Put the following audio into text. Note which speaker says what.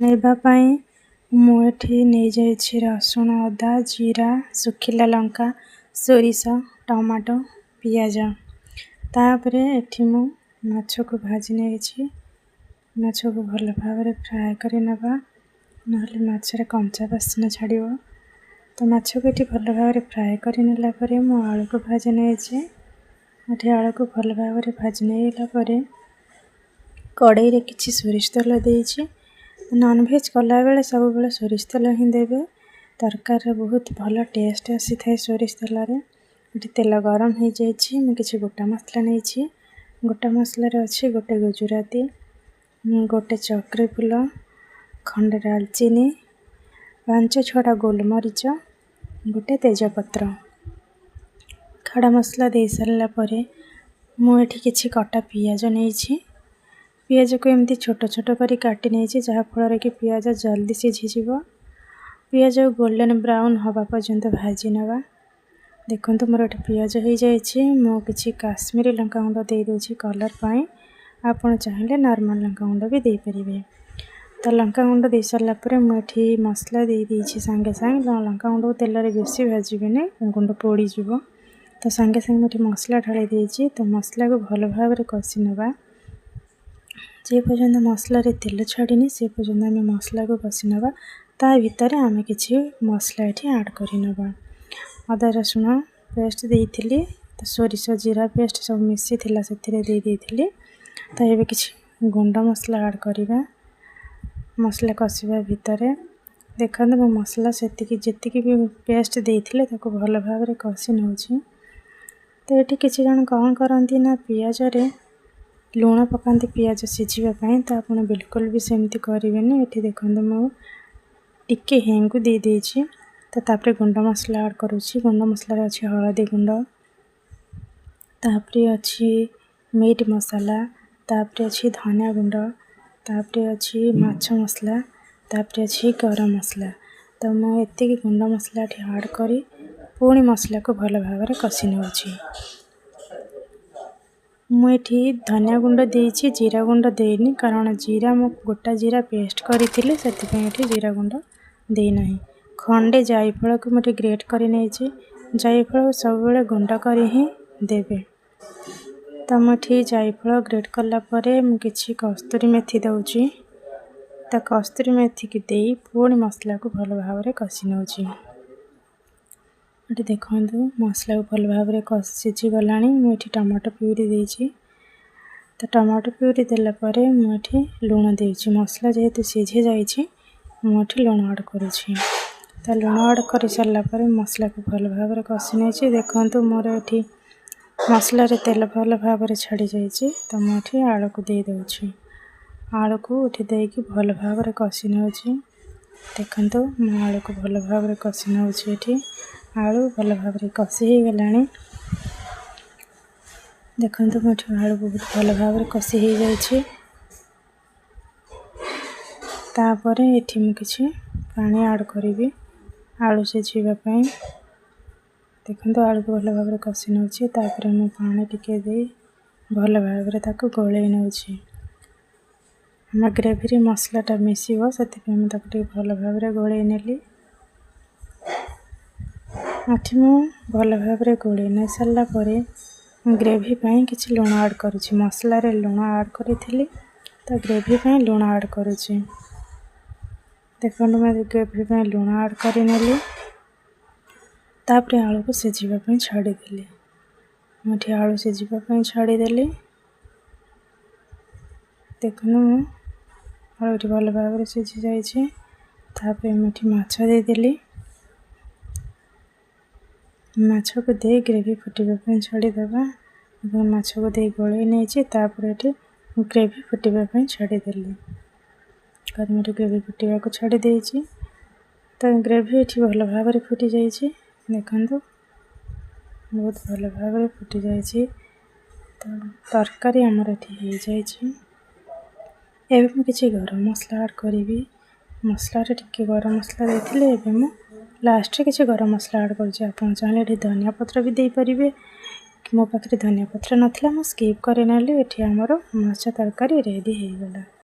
Speaker 1: ନେବା ପାଇଁ ମୁଁ ଏଠି ନେଇଯାଇଛି ରସୁଣ, ଅଦା, ଜିରା, ଶୁଖିଲା ଲଙ୍କା, ସୋରିଷ, ଟମାଟୋ, ପିଆଜ। ତାପରେ ଏଠି ମୁଁ ମାଛକୁ ଭାଜି ନେଇଛି। ମାଛକୁ ଭଲ ଭାବରେ ଫ୍ରାଏ କରି ନେବା, ନହେଲେ ମାଛରେ କଞ୍ଚା ବାସ୍ନା ଛାଡ଼ିବ। ତ ମାଛକୁ ଏଠି ଭଲ ଭାବରେ ଫ୍ରାଏ କରି ନେଲା ପରେ ମୁଁ ଆଳୁକୁ ଭାଜି ନେଇଛି। ଏଠି ଆଳୁକୁ ଭଲ ଭାବରେ ଭାଜି ନେଇଗଲା ପରେ କଡ଼େଇରେ କିଛି ସୋରିଷ ତେଲ ଦେଇଛି। ନନଭେଜ୍ କଲାବେଳେ ସବୁବେଳେ ସୋରିଷ ତେଲ ହିଁ ଦେବେ। ତରକାରୀରେ ବହୁତ ଭଲ ଟେଷ୍ଟ ଆସିଥାଏ ସୋରିଷ ତେଲରେ। ଏଠି ତେଲ ଗରମ ହେଇଯାଇଛି। ମୁଁ କିଛି ଗୋଟା ମସଲା ନେଇଛି। ଗୋଟା ମସଲାରେ ଅଛି ଗୋଟେ ଗୁଜୁରାତି, ଗୋଟେ ଚକ୍ରି ଫୁଲ, ଖଣ୍ଡେ ଡାଲଚିନି, ପାଞ୍ଚ ଛଅଟା ଗୋଲମରିଚ, ଗୋଟେ ତେଜପତ୍ର। ଖଡ଼ା ମସଲା ଦେଇ ସାରିଲା ପରେ ମୁଁ ଏଠି କିଛି କଟା ପିଆଜ ନେଇଛି। ପିଆଜକୁ ଏମିତି ଛୋଟ ଛୋଟ କରି କାଟି ନେଇଛି, ଯାହାଫଳରେ କି ପିଆଜ ଜଲ୍ଦି ସିଝିଯିବ। ପିଆଜ ଗୋଲ୍ଡେନ୍ ବ୍ରାଉନ୍ ହେବା ପର୍ଯ୍ୟନ୍ତ ଭାଜି ନେବା। ଦେଖନ୍ତୁ, ମୋର ଏଠି ପିଆଜ ହେଇଯାଇଛି। ମୁଁ କିଛି କାଶ୍ମୀରୀ ଲଙ୍କା ଗୁଣ୍ଡ ଦେଇଦେଉଛି କଲର୍ ପାଇଁ। ଆପଣ ଚାହିଁଲେ ନର୍ମାଲ୍ ଲଙ୍କା ଗୁଣ୍ଡ ବି ଦେଇପାରିବେ। ତ ଲଙ୍କା ଗୁଣ୍ଡ ଦେଇସାରିଲା ପରେ ମୁଁ ଏଠି ମସଲା ଦେଇଦେଇଛି ସାଙ୍ଗେ ସାଙ୍ଗେ। ଲଙ୍କା ଗୁଣ୍ଡକୁ ତେଲରେ ବେଶୀ ଭାଜିବେନି, ଗୁଣ୍ଡ ପୋଡ଼ିଯିବ। ତ ସାଙ୍ଗେ ସାଙ୍ଗେ ମୁଁ ଏଠି ମସଲା ଢାଳି ଦେଇଛି। ତ ମସଲାକୁ ଭଲ ଭାବରେ କଷି ନେବା। ଯେ ପର୍ଯ୍ୟନ୍ତ ମସଲାରେ ତେଲ ଛାଡ଼ିନି, ସେ ପର୍ଯ୍ୟନ୍ତ ଆମେ ମସଲାକୁ କଷି ନେବା। ତା ଭିତରେ ଆମେ କିଛି ମସଲା ଏଠି ଆଡ଼୍ କରିନେବା। ଅଦା ରସୁଣ ପେଷ୍ଟ ଦେଇଥିଲି, ତ ସୋରିଷ ଜିରା ପେଷ୍ଟ ସବୁ ମିଶିଥିଲା, ସେଥିରେ ଦେଇ ଦେଇଥିଲି। ତ ଏବେ କିଛି ଗୁଣ୍ଡ ମସଲା ଆଡ଼୍ କରିବା ମସଲା କଷିବା ଭିତରେ। ଦେଖନ୍ତୁ, ମୁଁ ମସଲା ସେତିକି ଯେତିକି ବି ପେଷ୍ଟ ଦେଇଥିଲେ, ତାକୁ ଭଲ ଭାବରେ କଷି ନେଉଛି। ତ ଏଠି କିଛି ଜଣ କ'ଣ କରନ୍ତି ନା, ପିଆଜରେ ଲୁଣ ପକାନ୍ତି ପିଆଜ ସିଝିବା ପାଇଁ। ତ ଆପଣ ବିଲକୁଲ ବି ସେମିତି କରିବେନି। ଏଠି ଦେଖନ୍ତୁ, ମୁଁ ଟିକେ ହେଙ୍ଗୁ ଦେଇଦେଇଛି। ତ ତାପରେ ଗୁଣ୍ଡ ମସଲା ଆଡ଼୍ କରୁଛି। ଗୁଣ୍ଡ ମସଲାରେ ଅଛି ହଳଦୀ ଗୁଣ୍ଡ, ତାପରେ ଅଛି ମିଟ୍ ମସଲା, ତାପରେ ଅଛି ଧନିଆ ଗୁଣ୍ଡ, ତାପରେ ଅଛି ମାଛ ମସଲା, ତାପରେ ଅଛି ଗରମ ମସଲା। ତ ମୁଁ ଏତିକି ଗୁଣ୍ଡ ମସଲା ଏଠି ଆଡ଼୍ କରି ପୁଣି ମସଲାକୁ ଭଲ ଭାବରେ କଷି ନେଉଛି। ମୁଁ ଏଠି ଧନିଆ ଗୁଣ୍ଡ ଦେଇଛି, ଜିରା ଗୁଣ୍ଡ ଦେଇନି, କାରଣ ଜିରା ମୁଁ ଗୋଟା ଜିରା ପେଷ୍ଟ କରିଥିଲି, ସେଥିପାଇଁ ଏଠି ଜିରା ଗୁଣ୍ଡ ଦେଇନାହିଁ। ଖଣ୍ଡେ ଜାଇଫଳକୁ ମୁଁ ଏଠି ଗ୍ରେଟ୍ କରି ନେଇଛି। ଜାଇଫଳକୁ ସବୁବେଳେ ଗୁଣ୍ଡ କରି ହିଁ ଦେବେ। ତ ମୁଁ ଏଠି ଜାଇଫଳ ଗ୍ରେଟ୍ କଲା ପରେ ମୁଁ କିଛି କସ୍ତୁରୀ ମେଥି ଦେଉଛି। ତ କସ୍ତୁରୀ ମେଥିକି ଦେଇ ପୁଣି ମସଲାକୁ ଭଲ ଭାବରେ କଷି ନେଉଛି। ଏଠି ଦେଖନ୍ତୁ, ମସଲାକୁ ଭଲ ଭାବରେ ସିଝିଗଲାଣି। ମୁଁ ଏଠି ଟମାଟୋ ପ୍ୟୁରି ଦେଇଛି। ତ ଟମାଟୋ ପ୍ୟୁରି ଦେଲା ପରେ ମୁଁ ଏଠି ଲୁଣ ଦେଇଛି। ମସଲା ଯେହେତୁ ସିଝି ଯାଇଛି, ମୁଁ ଏଠି ଲୁଣ ଆଡ଼୍ କରୁଛି। ତ ଲୁଣ ଆଡ଼୍ କରିସାରିଲା ପରେ ମସଲାକୁ ଭଲ ଭାବରେ କଷି ନେଇଛି। ଦେଖନ୍ତୁ, ମୋର ଏଠି ମସଲାରେ ତେଲ ଭଲ ଭାବରେ ଛାଡ଼ି ଯାଇଛି। ତ ମୁଁ ଏଠି ଆଳୁକୁ ଦେଇଦେଉଛି। ଆଳୁକୁ ଏଠି ଦେଇକି ଭଲ ଭାବରେ କଷି ନେଉଛି। ଦେଖନ୍ତୁ, ମୁଁ ଆଳୁକୁ ଭଲ ଭାବରେ କଷି ନେଉଛି। ଏଠି ଆଳୁ ଭଲ ଭାବରେ କଷି ହେଇଗଲାଣି। ଦେଖନ୍ତୁ, ମୁଁ ଏଠି ଆଳୁ ବହୁତ ଭଲ ଭାବରେ କଷି ହେଇଯାଇଛି। ତାପରେ ଏଠି ମୁଁ କିଛି ପାଣି ଆଡ଼୍ କରିବି ଆଳୁ ସିଝିବା ପାଇଁ। ଦେଖନ୍ତୁ, ଆଳୁକୁ ଭଲ ଭାବରେ କଷି ନେଉଛି। ତାପରେ ମୁଁ ପାଣି ଟିକେ ଦେଇ ଭଲ ଭାବରେ ତାକୁ ଗୋଳେଇ ନେଉଛି। ଆମ ଗ୍ରେଭିରେ ମସଲାଟା ମିଶିବ, ସେଥିପାଇଁ ମୁଁ ତାକୁ ଟିକେ ଭଲ ଭାବରେ ଗୋଳେଇ ନେଲି। ଏଠି ମୁଁ ଭଲ ଭାବରେ ଗୋଳେଇ ନେଇ ସାରିଲା ପରେ ଗ୍ରେଭି ପାଇଁ କିଛି ଲୁଣ ଆଡ଼୍ କରୁଛି। ମସଲାରେ ଲୁଣ ଆଡ଼୍ କରିଥିଲି, ତ ଗ୍ରେଭି ପାଇଁ ଲୁଣ ଆଡ଼୍ କରୁଛି। ଦେଖନ୍ତୁ, ମୁଁ ଗ୍ରେଭି ପାଇଁ ଲୁଣ ଆଡ଼୍ କରିନେଲି। ତାପରେ ଆଳୁକୁ ସିଝିବା ପାଇଁ ଛାଡ଼ିଦେଲି। ମୁଁ ଏଠି ଆଳୁ ସିଝିବା ପାଇଁ ଛାଡ଼ିଦେଲି। ଦେଖନ୍ତୁ, ମୁଁ ଆଳୁ ଏଠି ଭଲ ଭାବରେ ସିଝି ଯାଇଛି। ତାପରେ ମୁଁ ଏଠି ମାଛ ଦେଇଦେଲି। ମାଛକୁ ଦେଇ ଗ୍ରେଭି ଫୁଟିବା ପାଇଁ ଛାଡ଼ିଦେବା। ମାଛକୁ ଦେଇ ଗୋଳେଇ ନେଇଛି। ତାପରେ ଏଠି ଗ୍ରେଭି ଫୁଟିବା ପାଇଁ ଛାଡ଼ିଦେଲି। ମୁଁ ଏଠି ଗ୍ରେଭି ଫୁଟିବାକୁ ଛାଡ଼ି ଦେଇଛି। ତ ଗ୍ରେଭି ଏଠି ଭଲ ଭାବରେ ଫୁଟି ଯାଇଛି। ଦେଖନ୍ତୁ, ବହୁତ ଭଲ ଭାବରେ ଫୁଟି ଯାଇଛି। ତ ତରକାରୀ ଆମର ଏଠି ହେଇଯାଇଛି। ଏବେ ମୁଁ କିଛି ଗରମ ମସଲା ଆଡ଼୍ କରିବି। ମସଲାରେ ଟିକେ ଗରମ ମସଲା ଦେଇଥିଲି। ଏବେ ମୁଁ ଲାଷ୍ଟରେ କିଛି ଗରମ ମସଲା ଆଡ଼୍ କରୁଛି। ଆପଣ ଚାହିଁଲେ ଏଠି ଧନିଆ ପତ୍ର ବି ଦେଇପାରିବେ। ମୋ ପାଖରେ ଧନିଆ ପତ୍ର ନଥିଲା, ମୁଁ ସ୍କିପ୍ କରିନେଲି। ଏଠି ଆମର ମାଛ ତରକାରୀ ରେଡ଼ି ହେଇଗଲା।